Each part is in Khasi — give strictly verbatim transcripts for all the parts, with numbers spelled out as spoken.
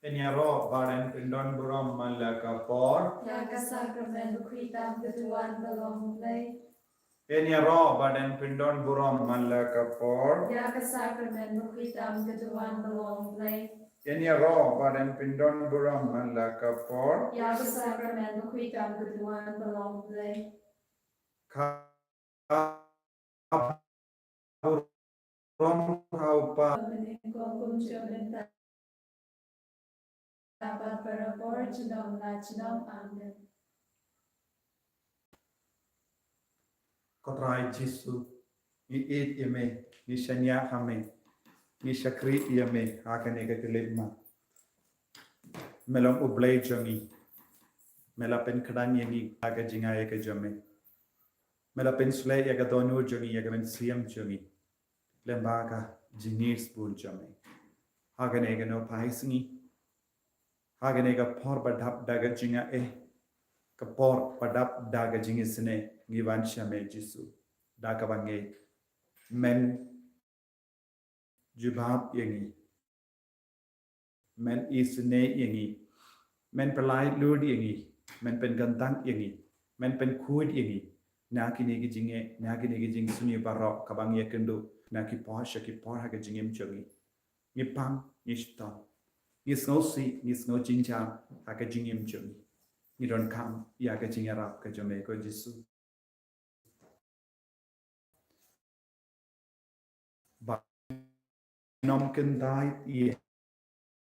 Yn ïaroh bad yn pyndon burom man la ka por. Ïa ka sakramen bakhuid tam ka duwan ba long U Blei. Yn ïaroh bad yn pyndon burom man la ka por. Ïa ka sakramen bakhuid tam ka duwan ba long U Blei. Yn ïaroh bad yn pyndon burom man la ka por. Ïa ka sakramen bakhuid tam ka duwan ba long U Blei. Ka burom ha u Pa. Mynnin kum kum jong mynta bad barabor junom la junom. Amen. Ko Trai Jisu, ngi ïeit ïa me, ngi shaniah ha me, ngi shakri ïa me ha kane ka khyllipmat. Me long U Blei jong ngi. Me la pynkhlaiñ ïa ngi ha ka jingaiei ka jong me. Me la pynshlei ïa ka dohnud jong ngi, ïa ka mynsiem jong ngi lyngba ka jingïeit bun jong me. Ha kane ka nohphai sngi, ha kane ka por ba dap da ka jingaiei, ka por ba dap da ka jingisynei, ngi wan sha me Jisu, da kaba ngeit men jubab ïa ngi. Men isynei ïa ngi. Men pyllait lut ïa ngi. Men pynkyntang ïa ngi. Men pynkhuid ïa ngi na kine ki jingeh, na kine ki jingsniew baroh kaba ngi ïakynduh na ki por sha ki por ha ka jingim jong ngi. Ngi pang, ngi shitom, ngi sngewsih, ngi sngew jynjar ha ka jingim jong ngi. Ngi donkam ïa ka jingïarap ka jong me ko Jisu. Ba nym kyntait ïa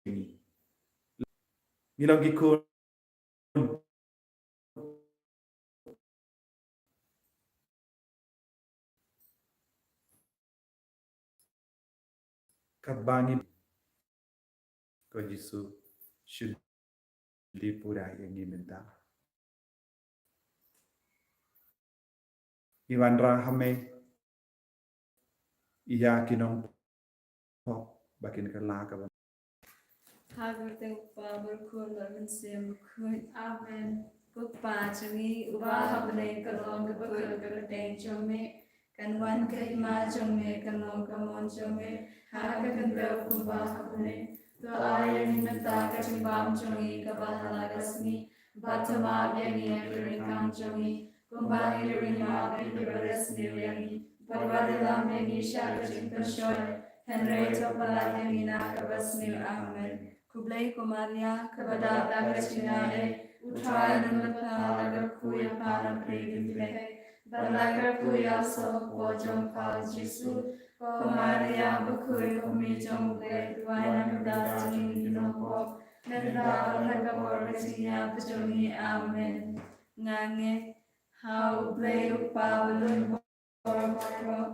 ngi. Ngi long ki khun katba ngi, ko Jisu, shu dih pura ïa ngi mynta. Ngi wanrah ha me ïa ki nongpop ba kin kylla kaba. Ha ka kyrteng U Kpa bad U Khun bad U Mynsiem Bakhuid. Amen. Ko Kpa jong ngi uba ha bneng, ka long kaba khuid ka kyrteng jong me. Kan wan ka hima jong me, kan long ka mon jong me ha ka khyndew kumba ha bneng. To ai ïa ngi mynta ka jingbam jong ngi kaba ha la ka sngi, bad to map ïa ngi ïa ki ryngkang jong ngi kumba ngi ruh ngi map ïa kiba ïasniew ïa ngi. Bad wat ïalam ïa ngi sha ka jingpynshoi, hynrei to pyllait ïa ngi na kaba sniew. Amen. Khublei ko Maria, kaba dap da ka jingaiei, U Trai u don bad pha, la kyrkhu ïa pha na pdeng ki kmie, bad la kyrkhu ïa u soh hapoh jong pha u Jisu. Ko Maria bakhuid, ko Kmie jong U Blei, duwai na ka bynta jong ngi ki nongpop, mynta bad ha ka por ka jingïap jong ngi. Amen. Nga ngeit ha U Blei U Kpa uba long bor baroh,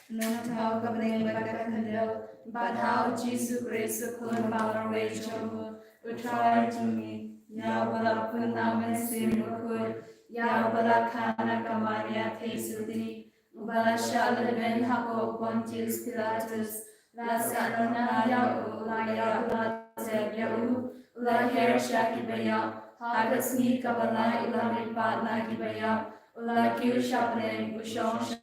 Nongthaw ka bneng bad ka khyndew, bad ha u Jisu Khrist u Khun ba marwei jong u, U Trai jong ngi, ïa uba la pynlong Mynsiem Bakhuid, ïa uba la kha na ka Maria theisotti, uba la shah lehbeiñ hapoh Pontius Pilatus, la sahnarphna ïa u, la ïap, la tep ïa u, u la her sha kiba ïap, ha ka sngi kaba lai u la mihpat na kiba ïap, u la kiew sha bneng, u shong sha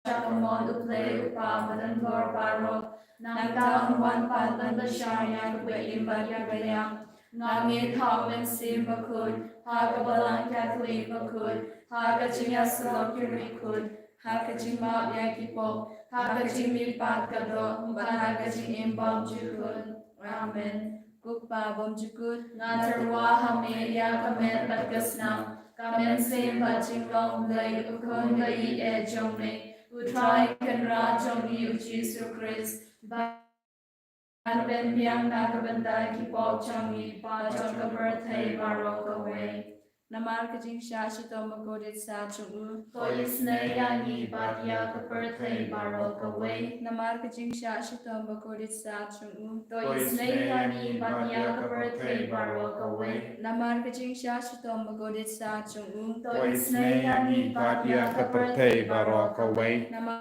ka mon U Blei U Kpa ba don bor baroh. Nangta un wan pat ban bishar ïa kiba im bad kiba ïap. Nga ngeit ha U Mynsiem Bakhuid, ha ka Balang Katholik bakhuid, ha ka jingïasyllok ki riewkhuid, ha ka jingmap ïa ki pop, ha ka jingmihpat ka doh, bad ha ka jingim bymjukut. Amen. Ko Kpa bymjukut, nga tyrwa ha me ïa ka met bad ka snam, ka mynsiem bad jinglong Blei, U Khun ba ïeit jong me, U Trai Kynrad jong ngi U Jisu Khrist, ban pynbiang na ka bynta ki pop jong ngi bad jong ka pyrthei baroh kawei. Namar ka jingshah shitom bakordit sat jong u, to isynei ïa ngi bad ïa ka pyrthei baroh kawei. Namar ka jingshah shitom bakordit sat jong u, to isynei ïa ngi bad ïa ka pyrthei baroh kawei. Namar ka jingshah shitom bakordit sat jong u, to isynei ïa ngi bad ïa ka pyrthei baroh kawei. Namar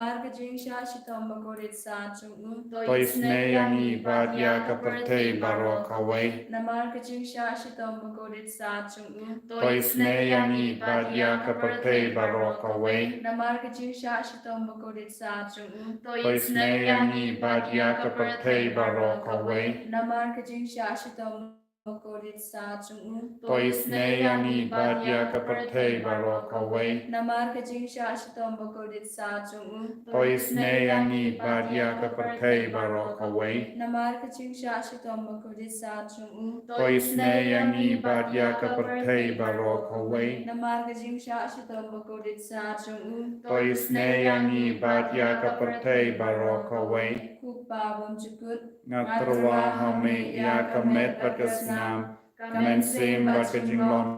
Namar ka jingshah shitom bakordit sat jong u. To isynei ïa ngi bad ïa ka pyrthei baroh kawei. Namar ka jingshah shitom bakordit sat jong u. To isynei ïa ngi bad ïa ka pyrthei baroh kawei. Namar ka jingshah shitom bakordit sat jong u. To isynei ïa ngi bad ïa ka pyrthei baroh kawei. Namar ka jingshah shitom bakordit sat jong u. To isynei ïa ngi bad ïa ka pyrthei baroh kawei. Namar ka jingshah shitom bakordit sat jong u. To isynei ïa ngi bad ïa ka pyrthei baroh kawei. Namar ka jingshah shitom bakordit sat jong u. To isynei ïa ngi bad ïa ka pyrthei baroh kawei. Namar ka jingshah shitom bakordit sat jong u. To isynei ïa ngi bad ïa ka pyrthei baroh kawei. Ko Pa bymjukut. Nga tyrwa ha me ïa ka met bad ka snam, ka mynsiem bad ka jinglong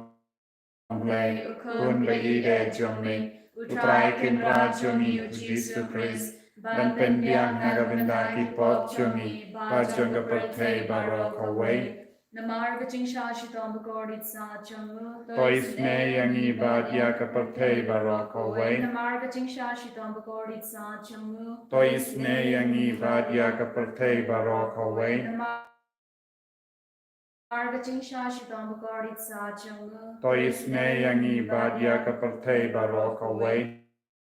Blei, u khun ba ïeidei jong me, u Trai Kynrad jong ngi u Jisu Khrist, ban pynbiang na ka bynta ki pop jong ngi bad jong ka pyrthei baroh kawei. Namar ka jingshah shitom bakordit sat jong u. To isynei ïa ngi bad ïa ka pyrthei baroh kawei. Namar ka jingshah shitom bakordit sat jong u. To isynei ïa ngi bad ïa ka pyrthei baroh kawei. Namar ka jingshah shitom bakordit sat jong u. To isynei ïa ngi bad ïa ka pyrthei baroh kawei.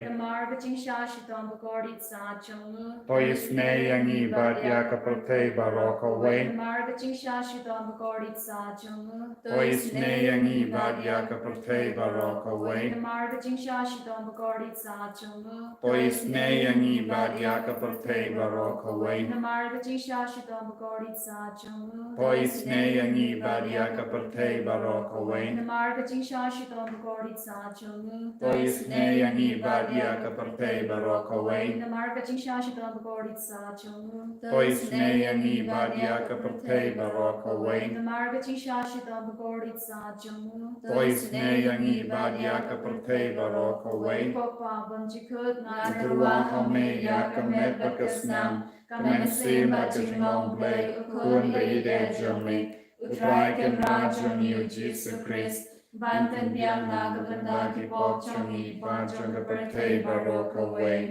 Namar ka jingshah shitom bakordit sat jong u. To isynei ïa ngi bad ïa ka pyrthei baroh kawei. Namar ka jingshah shitom bakordit sat jong u. To isynei ïa ngi bad ïa ka pyrthei baroh kawei. Namar ka jingshah shitom bakordit sat jong u. To isynei ïa ngi bad ïa ka pyrthei baroh kawei. Namar ka jingshah shitom bakordit sat jong u. To isynei ïa ngi bad ïa ka pyrthei baroh kawei. Namar ka jingshah shitom bakordit sat jong u. To isynei ïa ngi bad ïa ka pyrthei baroh kawei. Namar ka jingshah shitom bakordit sat jong u. To isynei ïa ngi bad ïa ka pyrthei baroh kawei. Namar ka jingshah shitom bakordit sat jong u. To isynei ïa ngi bad ïa ka pyrthei baroh kawei. Ko Pa bymjukut, nga tyrwa ha me ïa ka met bad ka snam, ka mynsiem bad ka jinglong Blei, u khun ba ïeidei jong me, u Trai Kynrad jong ngi u Jisu Khrist, ban pynbiang na ka bynta ki pop jong ngi bad jong ka pyrthei baroh kawei.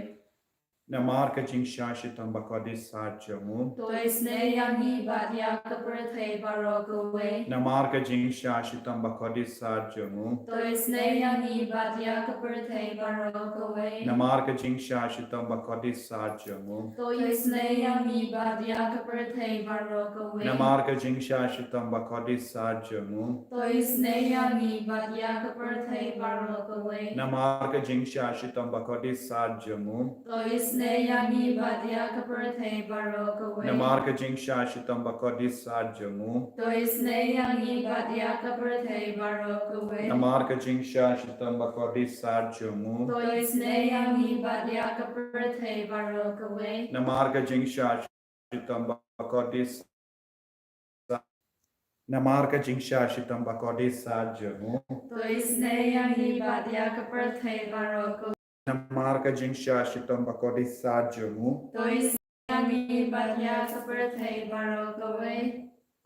Namar ka jingshah shitom bakordit sat jong u. To isynei ïa ngi bad ïa ka pyrthei baroh kawei. Namar ka jingshah shitom bakordit sat jong u. To isynei ïa ngi bad ïa ka pyrthei baroh kawei. Namar ka jingshah shitom bakordit sat jong u. To isynei ïa ngi bad ïa ka pyrthei baroh kawei. Namar ka jingshah shitom bakordit sat jong u. To isynei ïa ngi bad ïa ka pyrthei baroh kawei. Namar ka jingshah shitom bakordit sat jong u. To isynei ïa ngi bad ïa ka pyrthei baroh kawei. Namar ka jingshah shitom bakordit sat jong u. To isynei ïa ngi bad ïa ka pyrthei baroh kawei. Namar ka jingshah shitom bakordit sat jong u. To isynei ïa ngi bad ïa ka pyrthei baroh kawei. Namar ka jingshah shitom bakordit Namar ka jingshah shitom bakordit sat jong u. To isynei ïa ngi bad ïa ka pyrthei baroh kawei. Namar ka jingshah shitom bakordit sat jong u. To isynei ïa ngi bad ïa ka pyrthei baroh kawei.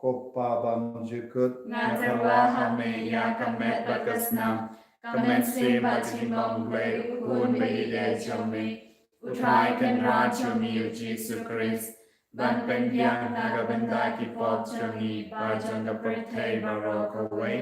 Ko Pa bymjukut, nga tyrwa ha me ïa ka met bad ka snam, ka mynsiem bad ka jinglong Blei, u khun ba ïeidei jong me, u Trai Kynrad jong ngi u Jisu Khrist, ban pynbiang na ka bynta ki pop jong ngi bad jong ka pyrthei baroh kawei.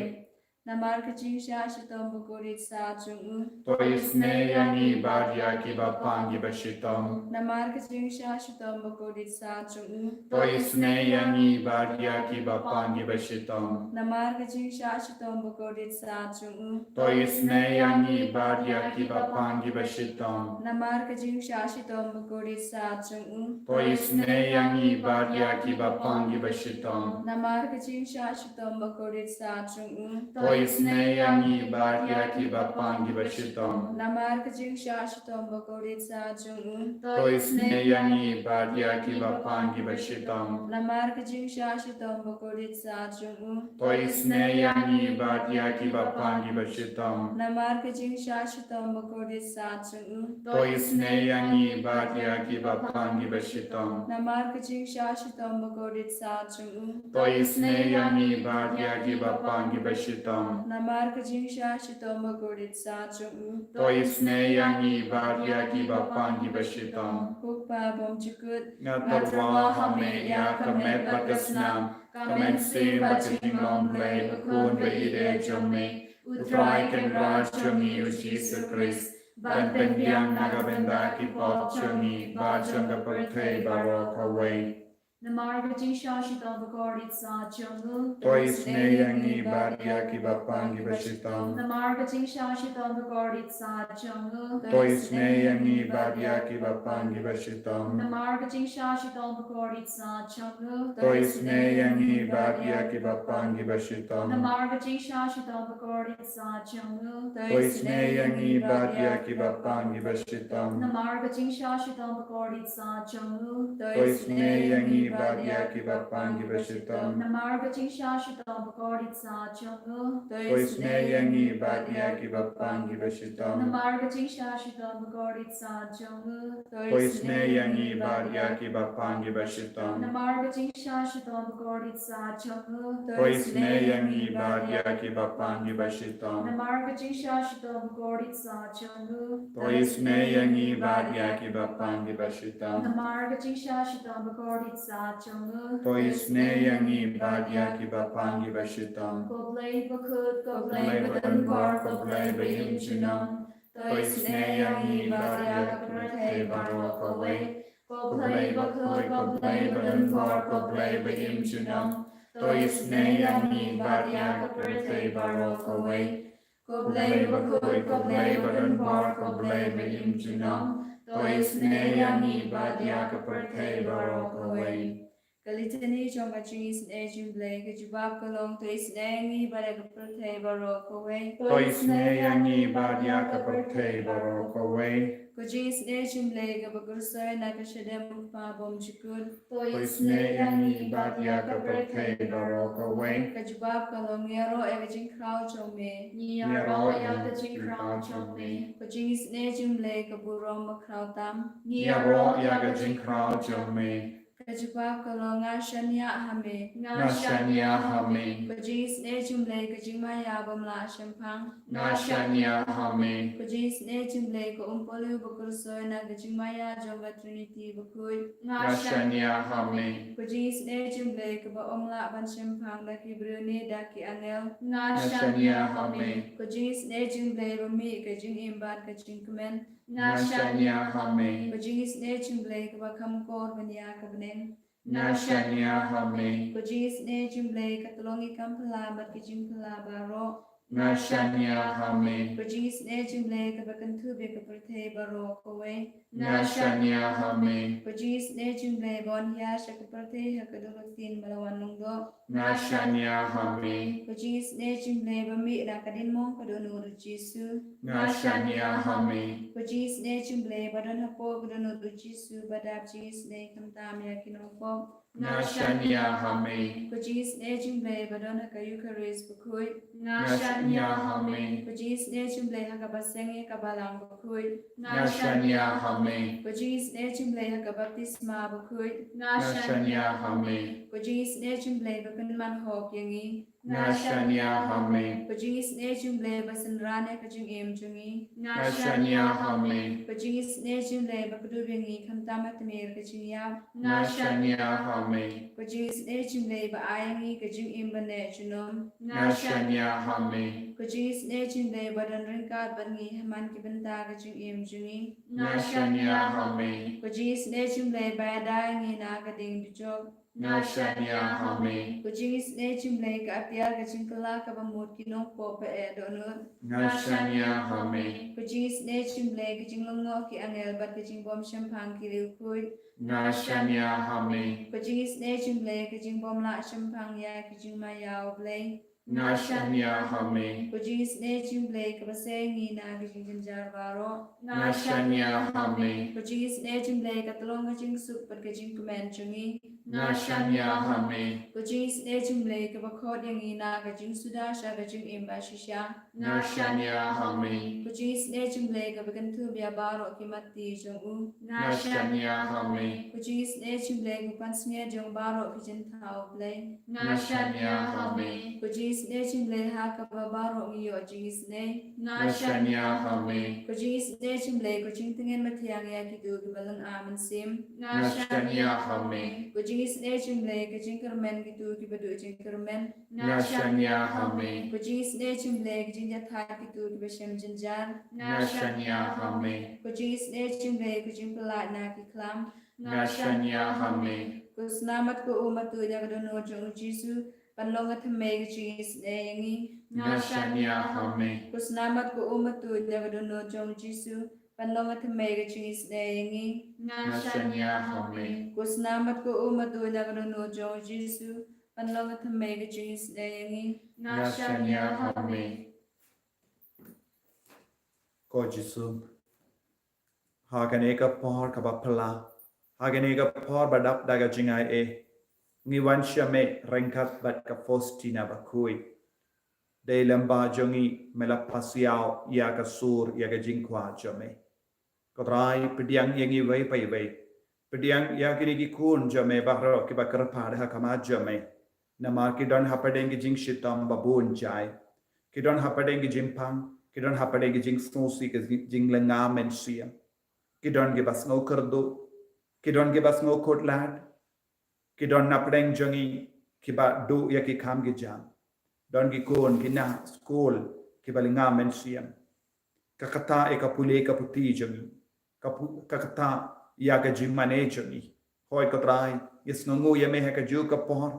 Namar ka jingshah shitom bakordit sat jong u. To isynei ïa ngi bad ïa kiba pang kiba shitom. Namar ka jingshah shitom bakordit sat jong u. To isynei ïa ngi bad ïa kiba pang kiba shitom. Namar ka jingshah shitom bakordit sat jong u. To isynei ïa ngi bad ïa kiba pang kiba shitom. Namar ka jingshah shitom bakordit sat jong u. To isynei ïa ngi bad ïa kiba pang kiba shitom. Namar ka jingshah shitom bakordit sat jong u. To isynei ïa ngi bad ïa kiba pang kiba shitom. Namar ka jingshah shitom bakordit sat jong u. To isynei ïa ngi bad ïa kiba pang kiba shitom. Namar ka jingshah shitom bakordit sat jong u. To isynei ïa ngi bad ïa kiba pang kiba shitom. Namar ka jingshah shitom bakordit sat jong u. To isynei ïa ngi bad ïa kiba pang kiba shitom. Namar ka jingshah shitom bakordit sat jong u. To isynei ïa ngi bad ïa kiba pang kiba shitom. Namar ka jingsha shitom bakordit sa jong u. To isynei ïa ngi bad ïa kiba pang kiba shitom. Ko Kpa bymjukut. Nga tyrwa ha me ïa ka met bad ka snam, ka mynsiem bad ka jinglong Blei, U Khun ba ïeit jong me, U Trai Kynrad jong ngi U Jisu Khrist, ban pynbiang na ka bynta ki pop jong ngi bad jong ka pyrthei baroh kawei. Namar ka jingsha shitom bakordit sa jong u. To isynei ïa ngi bad ïa kiba pang kiba shitom. Namar ka jingsha shitom bakordit sa jong u. To isynei ïa ngi bad ïa kiba pang kiba shitom. Namar ka jingsha shitom bakordit sa jong u. To isynei ïa ngi bad ïa kiba pang kiba shitom. Namar ka jingsha shitom bakordit sa jong u. To isynei ïa ngi bad ïa kiba pang kiba shitom. Namar ka jingsha shitom bakordit sa jong u. To isynei ïa ngi bad ïa kiba pang kiba shitom. Namar ka jingsha shitom bakordit sa jong u. To isynei ïa ngi bad ïa kiba pang kiba shitom. Namar ka jingsha shitom bakordit sa jong u. To isynei ïa ngi bad ïa kiba pang kiba shitom. Namar ka jingsha shitom bakordit sa jong u. To isynei ïa ngi bad ïa kiba pang kiba shitom. Namar ka jingsha shitom bakordit sa jong u. To isynei ïa ngi bad ïa kiba pang kiba shitom. Namar ka jingsha shitom bakordit sa jong u. To isynei ïa ngi bad ïa kiba pang kiba shitom. Ko Blei bakhuid, ko Blei badonbor, ko Blei ba im junom. To isynei ïa ngi bad ïa ka pyrthei baroh kawei. Ko Blei bakhuid, ko Blei badonbor, ko Blei ba im junom. To isynei ïa ngi bad ïa ka pyrthei baroh kawei. Ko Blei bakhuid, ko Blei badonbor, ko Blei ba im junom. To isynei ïa ngi bad ïa ka pyrthei baroh kawei. Ka litany jong ka jingisynei jong Blei, ka jubab ka long, to isynei ïa ngi bad ïa ka pyrthei baroh kawei. To isynei ïa ngi bad ïa ka pyrthei baroh kawei. Ka jingisynei jong Blei kaba kyrsoi na ka shadem U Kpa bymjukut. To isynei ïa ngi bad ïa ka pyrthei baroh kawei. Ka jubab ka long, ngi ïaroh ïa ka jingkhraw jong me. Ngi ïaroh ïa ka jingkhraw jong me. Ka jingisynei jong Blei ka burom bakhraw tam. Ngi ïaroh ïa ka jingkhraw jong me. Ka jubab ka long, nga shaniah ha me. Nga shaniah ha me. Ka jingisynei jong Blei ka jingmaïa bym lah shemphang. Nga shaniah ha me. Ka jingisynei jong Blei ka umpohliew ba kyrsoi na ka jingmaïa jong ka Trinity bakhuid. Nga shaniah ha me. Ka jingisynei jong Blei kaba ym lah ban shemphang da ki briew ne da ki angel. Nga shaniah ha me. Ka jingisynei jong Blei ba mih ka jingim bad ka jingkmen. Nga shaniah ha me. Ka jingisynei jong Blei kaba kham kor ban ïa ka bneng. Nga shaniah ha me. Ka jingisynei jong Blei ka tyllong ïa ki kam phylla bad ki jingphylla baroh. Nga shaniah ha me. Ka jingisynei jong Blei kaba kynthup ïa ka pyrthei baroh kawei. Nga shaniah ha me. Ka jingisynei jong Blei ba wan hiar sha ka pyrthei ha ka dur ka ktien ba la wan lyngdoh. Nga shaniah ha me. Ka jingisynei jong Blei ba mih na ka diengmong ka dohnud U Jisu. Nga shaniah ha me. Ka jingisynei jong Blei ba don hapoh ka dohnud U Jisu ba dap jingisynei khamtam ïa ki nongpop. Nga shaniah ha me. Ka jingisynei jong Blei ba don ha ka Eukharist bakhuid. Nga shaniah ha me. Ka jingisynei jong Blei ha kaba seng ïa ka balang bakhuid. Nga shaniah ha me. Ka jingisynei jong Blei ha ka baptisma bakhuid. Nga shaniah ha me. Ka jingisynei jong Blei ba pynman hok ïa ngi. Nga shaniah ha me. Ka jingisynei jong Blei ba synran ïa ka jingim jong ngi. Nga shaniah ha me. Ka jingisynei jong Blei ba kdup ïa ngi khamtam ha tmier ka jingïap. Nga shaniah ha me. Ka jingisynei jong Blei ba ai ïa ngi ka jingim ba neh junom. Nga shaniah ha me. Ka jingisynei jong Blei ba don ryngkat bad ngi ha man ki bynta ka jingim jong ngi. Nga shaniah ha me. Ka jingisynei jong Blei ba ïada ïa ngi na ka ding dujok. Nga shaniah ha me. Ka jingisynei jong Blei ka atiar ka jingkylla kaba mut ki nongpop ba eh dohnud. Nga shaniah ha me. Ka jingisynei jong Blei ka jinglyngngoh ki angel bad ka jingbym shemphang ki riewkhuid. Nga shaniah ha me. Ka jingisynei jong Blei ka jingbym lah shemphang ïa ka jingmaïa U Blei. Nga shaniah ha me. Ka jingisynei jong Blei kaba sei ngi na ka jingjynjar baroh. Nga shaniah ha me. Ka jingisynei jong Blei ka tyllong ka jingsuk bad ka jingkmen jong ngi. Nga shaniah ha me. Ka jingisynei jong Blei kaba khot ïa ngi na ka jingsuda sha ka jingim ba shisha. Nga shaniah ha me. Ka jingisynei jong Blei kaba kynthup ïa baroh ki matti jong u. Nga shaniah ha me. Ka jingisynei jong Blei kaba pansngiat jong baroh ki jingthaw Blei. Nga shaniah ha me. Ka jing jingisynei jong U Blei ha kaba baroh ngi ïoh jingisynei. Nga shaniah ha me. Ko jingisynei jong U Blei, ko jingtngen mathiang ïa kito kiba lynga mynsiem. Nga shaniah ha me. Ko jingisynei jong U Blei, ka jingkyrmen kito kiba duh jingkyrmen. Nga shaniah ha me. Ko jingisynei jong U Blei, ka jingjathait kito kiba shem jynjar. Nga shaniah ha me. Ko jingisynei jong U Blei, ka jingpyllait na ki khlam. Nga shaniah ha me. Ko sna mat ko um mat u ïa ka dohnud jong U Jisu ban long ka thymmei ka jingisynei ïa ngi. Nga shaniah ha me. Ko sna mat ko um mat u ïa ka dohnud jong U Jisu ban long ka thymmei ka jingisynei ïa ngi. Nga shaniah ha me. Ko sna mat ko um mat u ïa ka dohnud jong U Jisu ban long ka thymmei ka jingisynei ïa ngi. Nga shaniah ha me. Ko Jisu, ha kane ka por kaba phylla, ha kane ka por ba dap da ka jingai eh, ngi wan sha me ryngkat bad ka Faustina bakhuid. Dei lem ba jong ngi me la pasiaw ïa ka sur ïa ka jingkwah jong me. Ko Trai, pdiang ïa ngi wei pa wei. Pdiang ïa kine ki khun jong me baroh kiba kyrpad ha khmat jong me. Namar ki don hapdeng ki jingshitom babun jait. Ki don hapdeng ki jingpang, ki don hapdeng ki jingsngewsih, ki jing- jinglynga mynsiem. Ki don kiba sngew kyrduh, ki don kiba sngew khutlad, ki don napdeng jong ngi kiba duh ïa ki kam ki jam. Don ki khun ki nah skul kiba lynga mynsiem. Ka kata ïa ka pule ka puthi jong ngi. Ka pu- ka kata ïa ka jingmane jong ngi. Hooid ko Trai, ngi sngewnguh ïa me ha kajuh ka por.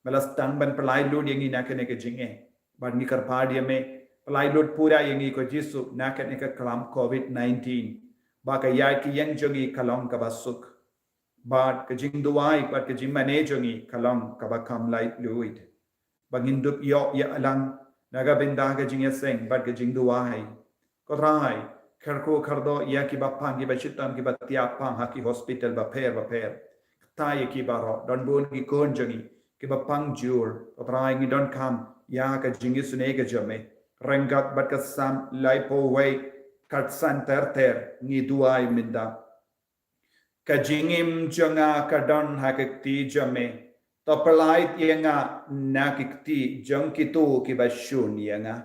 Me la sdang ban pynlait lut ïa ngi na kane ka jingeh. Bad ngi kyrpad ïa me, pynlait lut pura ïa ngi ko Jisu na kane ka klam Covid nineteen. Ba ka ïaid ka ïeng jong ngi ka long kaba suk. Bad ka jingduwai bad ka jingmane jong ngi ka long kaba kham laitluid. Ba ngin dup ïoh ïalang na ka bynta ka jingïaseng bad ka jingduwai. Ko Trai, kyrkhu kyrdoh ïa kiba pang, kiba shitom, kiba thiah pang ha ki hospital bapher bapher. Kata ïa ki baroh, don bun ki khun jong ngi kiba pang jur. Ko Trai, ngi donkam ïa ka jingisynei ka jong me ryngkat bad ka Salm laiphew wei, khatsan ter ter, ngi duwai mynta. Ka jingim jong nga ka don ha ka kti jong me. To pyllait ïa nga na ki kti jong kito kiba shun ïa nga.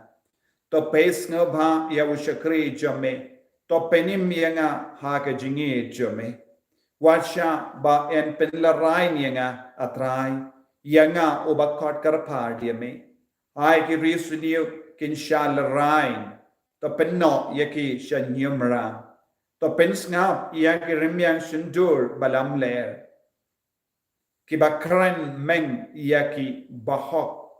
To pei sngewbha ïa u shakri jong me. To pynim ïa nga ha ka jingïeit jong me. Wat shah ba yn pynlehrain ïa nga, A Trai, ïa nga uba khot kyrpad ïa me. Ai ki ri sniew kin shah lehrain. To pynnoh ïa ki sha niamra. To pynsngap ïa ki rmiang shyntur ba lamler. Kiba kren meng ïa ki bahok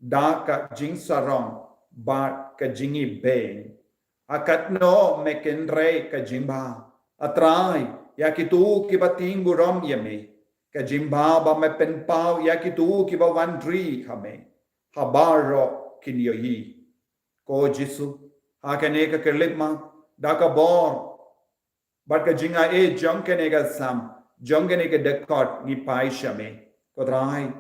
da ka jingsarong bad ka jingibeiñ. Ha katno me kynrei ka jingbha, A Trai, ïa kito kiba tieng burom ïa me. Ka jingbha ba me pynpaw ïa kito kiba wan ri ha me. Ha baroh kin ïohi. Ko Jisu, ha kane ka khyllipmat, da ka bor bad ka jingai eh jong kane ka Salm, jong kane ka dkhot ngi phai sha me. Ko Trai,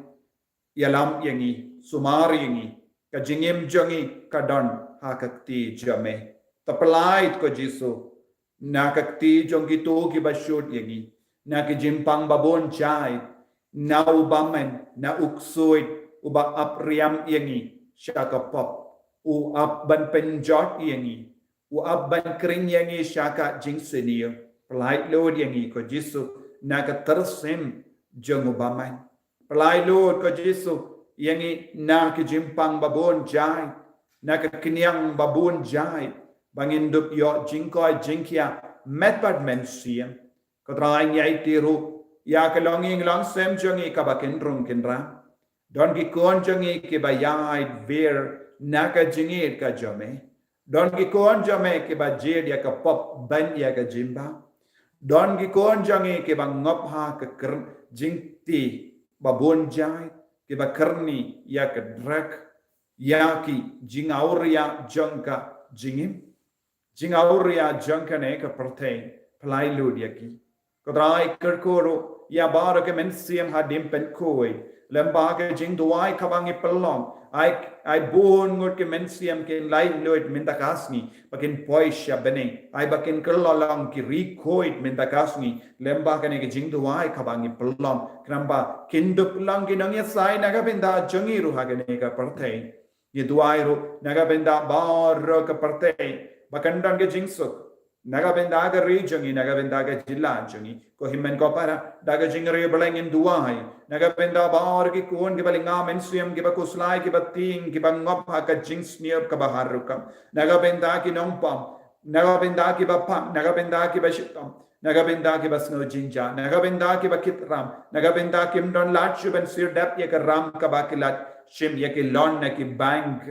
ïalam ïa ngi, sumar ïa ngi. Ka jingim jong ngi ka don ha ka kti jong me. To pyllait ko Jisu na ka kti jong kito kiba shut ïa ngi, na ki jingpang babun jait, na u bymman, na u ksuid uba ap riam ïa ngi sha ka pop. U ap ban pynjot ïa ngi, u ap ban khring ïa ngi sha ka jingsniew. Pyllait lut ïa ngi ko Jisu na ka tyrsim jong u bymman. Pyllait lut ko Jisu ïa ngi na ki jingpang babun jait, na ka kñiang babun jait, ba ngin dup ïoh jingkoit jingkhiah met bad mynsiem. Ko Trai, ngi aiti ruh ïa ka longïing longsem jong ngi kaba kynrung kynram. Don ki khun jong ngi kiba ïaid wir na ka jingïeit ka jong me. Don ki khun jong me kiba jied ïa ka pop ban ïa ka jingbha. Don ki khun jong ngi kiba ngop ha ka kyrn jingkti babun jait, kiba kyrni ïa ka drug, ïa ki jingawria jong ka jingim, jingawria jong kane ka pyrthei. Pyllait lut ïa ki. Ko Trai, kyrkhu ruh ïa baroh ki mynsiem hadien pynkhuid. Lem bad ka jingduwai kaba ngi pynlong, ai, ai bun ngut ki mynsiem kin laitluid mynta ka sngi ba kin poi sha bneng, ai ba kin kylla long ki riewkhuid mynta ka sngi lem bad kane ka jingduwai kaba ngi pynlong. Khnang ba kin dup long ki nongïasaid na ka bynta jong ngi ruh ha kane ka pyrthei. Ngi duwai ruh na ka bynta baroh ka pyrthei ba kan don ka jingsuk na ka bynta ka ri jong ngi, na ka bynta ka jylla jong ngi. Ko hynmen ko para, da ka jingriewblei ngin duwai na ka bynta baroh ki khun kiba lyngba mynsiem, kiba khuslai, kiba tieng, kiba ngop ha ka jingsniew kaba har rukom, na ka bynta ki nongpop, na ka bynta kiba pang, na ka bynta kiba shitom, na ka bynta kiba sngew jingjia, na ka bynta kiba kit ram, na ka bynta kim don lad shuh ban sir dep ïa ka ram kaba ki la shim, ïa ki loan na ki bank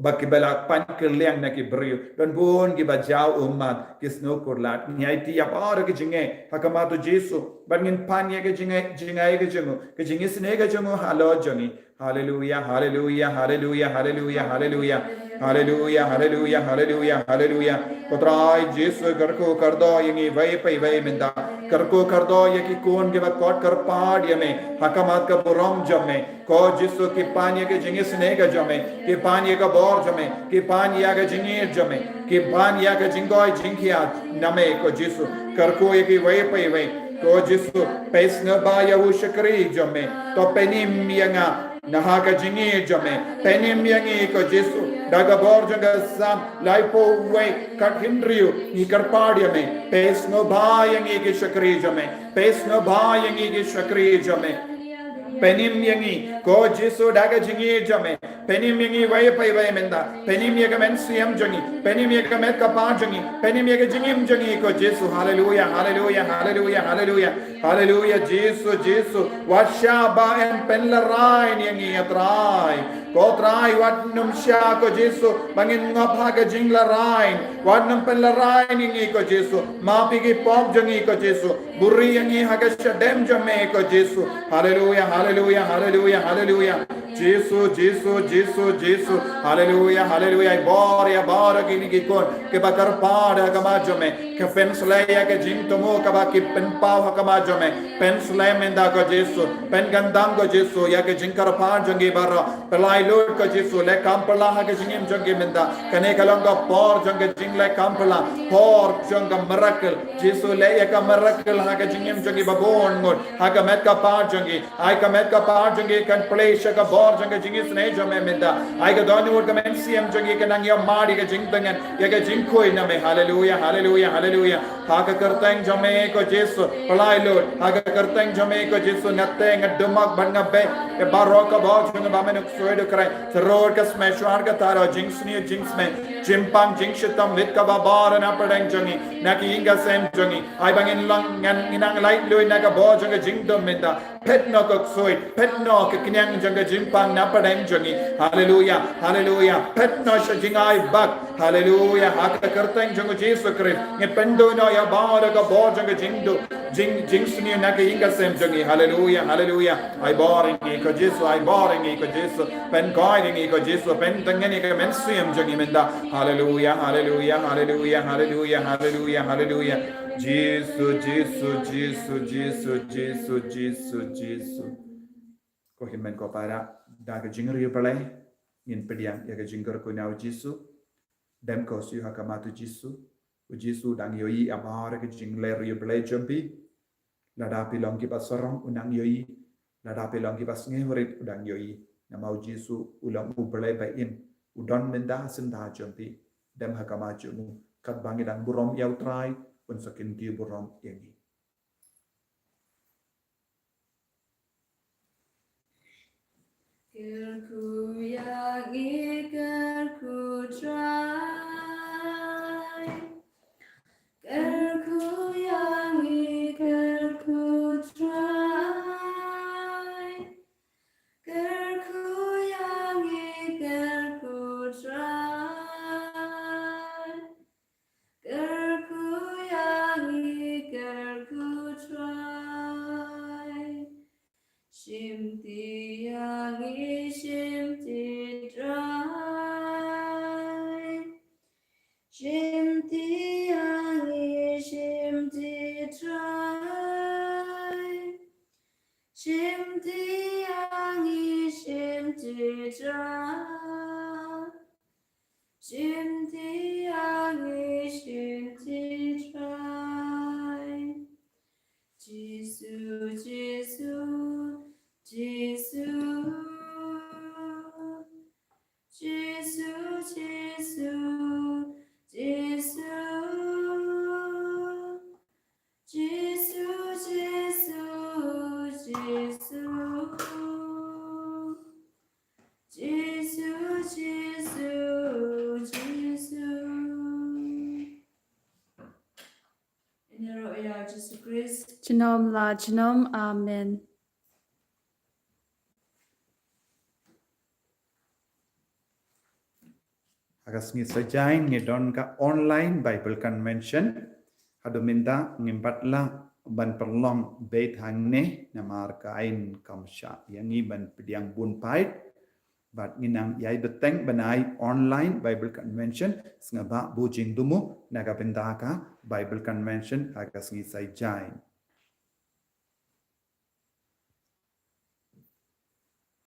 ba kiba la pan kylliang na ki briew. Don bun kiba jaw ummat, ki sngew khuslai. Ngi aiti ïa baroh ki jingeh ha khmat u Jisu, bad ngin pan ïa ka jingeh, jingeh ka jong u, ka jingisynei ka jong u halor jong ngi. Haleluya, haleluya, haleluya, haleluya, haleluya. Haleluya, haleluya, haleluya, haleluya. Ko Trai Jisu, kyrkhu kyrdoh ïa ngi iwei pa iwei mynta. Kyrkhu kyrdoh ïa ki khun kiba khot kyrpad ïa me ha khmat ka burom jong me. Ko Jisu, ki pan ïa ka jingisynei ka jong me, ki pan ïa ka bor jong me, ki pan ïa ka jingïeit jong me, ki pan ïa ka jingkoit jingkhiah na me, ko Jisu. Kyrkhu ïa ki iwei pa iwei, ko Jisu. Peit sngewbha ïa u shakri jong me. To pynim ïa nga na ha ka jingïeit jong me. Pynim ïa ngi, ko Jisu, da ka bor jong ka Salm laiphew wei, khathynriew. Ngi kyrpad ïa me, peit sngewbha ïa ngi ki shakri jong me. Peit sngewbha ïa ngi ki shakri jong me. Pynim ïa ngi, ko Jisu, da ka jingïeit jong me. Pynim ïa ngi iwei pa iwei mynta. Pynim ïa ka mynsiem jong ngi. Pynim ïa ka met ka phad jong ngi. Pynim ïa ka jingim jong ngi, ko Jisu. Haleluya, haleluya, haleluya, haleluya. Haleluya, Jisu, Jisu. Wat shah ba yn pynlehrain ïa ngi, ïa Trai. Ko Trai, wat nym shah, ko Jisu, ba ngin ngop ha ka jinglehrain. Wat nym pynlehrain ïa ngi, ko Jisu. Map ïa ki pop jong ngi, ko Jisu. Buhrieh ïa ngi ha ka shadem jong me, ko Jisu. Haleluya, haleluya, haleluya, haleluya. Jisu, Jisu, Jisu, Jisu. Haleluya, haleluya. Bor ïa baroh kine ki khun kiba kyrpad ha khmat jong me. Ki pynshlei ïa ka jingthmu kaba ki pynpaw ha khmat jong me. Pynshlei mynta, ko Jisu. Pynkyndang, ko Jisu, ïa ka jingkyrpad jong ki baroh. Pynlait lut, ko Jisu. Leh kam phylla ha ka jingim jong ki mynta. Kane ka long ka por jong ka jingleh kam phylla. Por jong ka miracle. Jisu, leh ïa ka miracle ha ka jingim jong ki babun ngut. Ha ka met ka phad jong ki. Ai ka met ka phad jong ki kan plie sha ka bor jong ka jingisynei jong me mynta. Ai ka dohnud ka mynsiem jong ki kan nang ïohmad ïa ka jingtngen, ïa ka jingkhuid na me. Haleluya, haleluya, haleluya. Ha ka kyrteng jong me, ko Jisu, pynlait lut. Ha ka kyrteng jong me, ko Jisu, nga teh, nga dumok bad nga beh ïa baroh ka bor jong me ba me nuksa, ko Trai. Sha rud ka smet, shuwa ka taroh, jingsniew jingsmet, jingpang jingshitom, rit kaba bor na pdeng jong ngi, na ki ïing ka sem jong ngi. Ai ba ngin long, ngan, ngin nang lait lut na ka bor jong ka jingdum mynta. Phet noh ka ksuid, phet noh ka kñiang jong ka jingpang na pdeng jong ngi. Haleluya, haleluya. Phet noh sha jingai bak. Haleluya. Ha ka kyrteng jong u Jisu Khrist, ngi pynduh noh ïa baroh ka bor jong ka jingdum, jing, jingsniew na ka ïing ka sem jong ngi. Haleluya, haleluya. Ai bor ïa ngi, ko Jisu, ai bor ïa ngi, ko Jisu. Pynkoit ïa ngi, ko Jisu. Pyntngen ïa ka mynsiem jong ngi mynta. Haleluya, haleluya, haleluya, haleluya, haleluya, haleluya. Jisu, Jisu, Jisu, Jisu, Jisu, Jisu, Jisu. Ko hynmen ko para, da ka jingriewblei ngin pdiang ïa ka jingkyrkhu na u Jisu. Dem ko siew ha khmat u Jisu. U Jisu u dang ïohi ïa baroh ka jingleh riewblei jong phi. Lada phi long kiba sarong, u nang ïohi. Lada phi long kiba sngewrit, u dang ïohi. Namar u Jisu u long u Blei ba im. U don mynta ha syndah jong phi. Dem ha khmat jong u. Katba ngi dang burom ïa u Trai, un sa kyntiew burom ïa ngi. Kyrkhu ïa ngi, kyrkhu Trai. Kyrkhu ïa ngi, kyrkhu Trai. Kyrkhu ïa ngi, kyrkhu Trai. Kyrkhu ïa ngi, kyrkhu Trai. Shimti ïa ngi, shimti Trai. Ïa Jisu Khrist. Junom la junom. Amen. Ha ka sngi Saitjaiñ ngi don ka online Bible Convention. Haduh mynta ngim pat lah ban pynlong beit hangne namar ka aiñ kam shah ïa ngi ban pdiang bun paid. Bad ngi nang ïai bteng ban ai online Bible Convention sngewbha buh jingthmu na ka bynta ka Bible Convention ha ka sngi Saitjaiñ.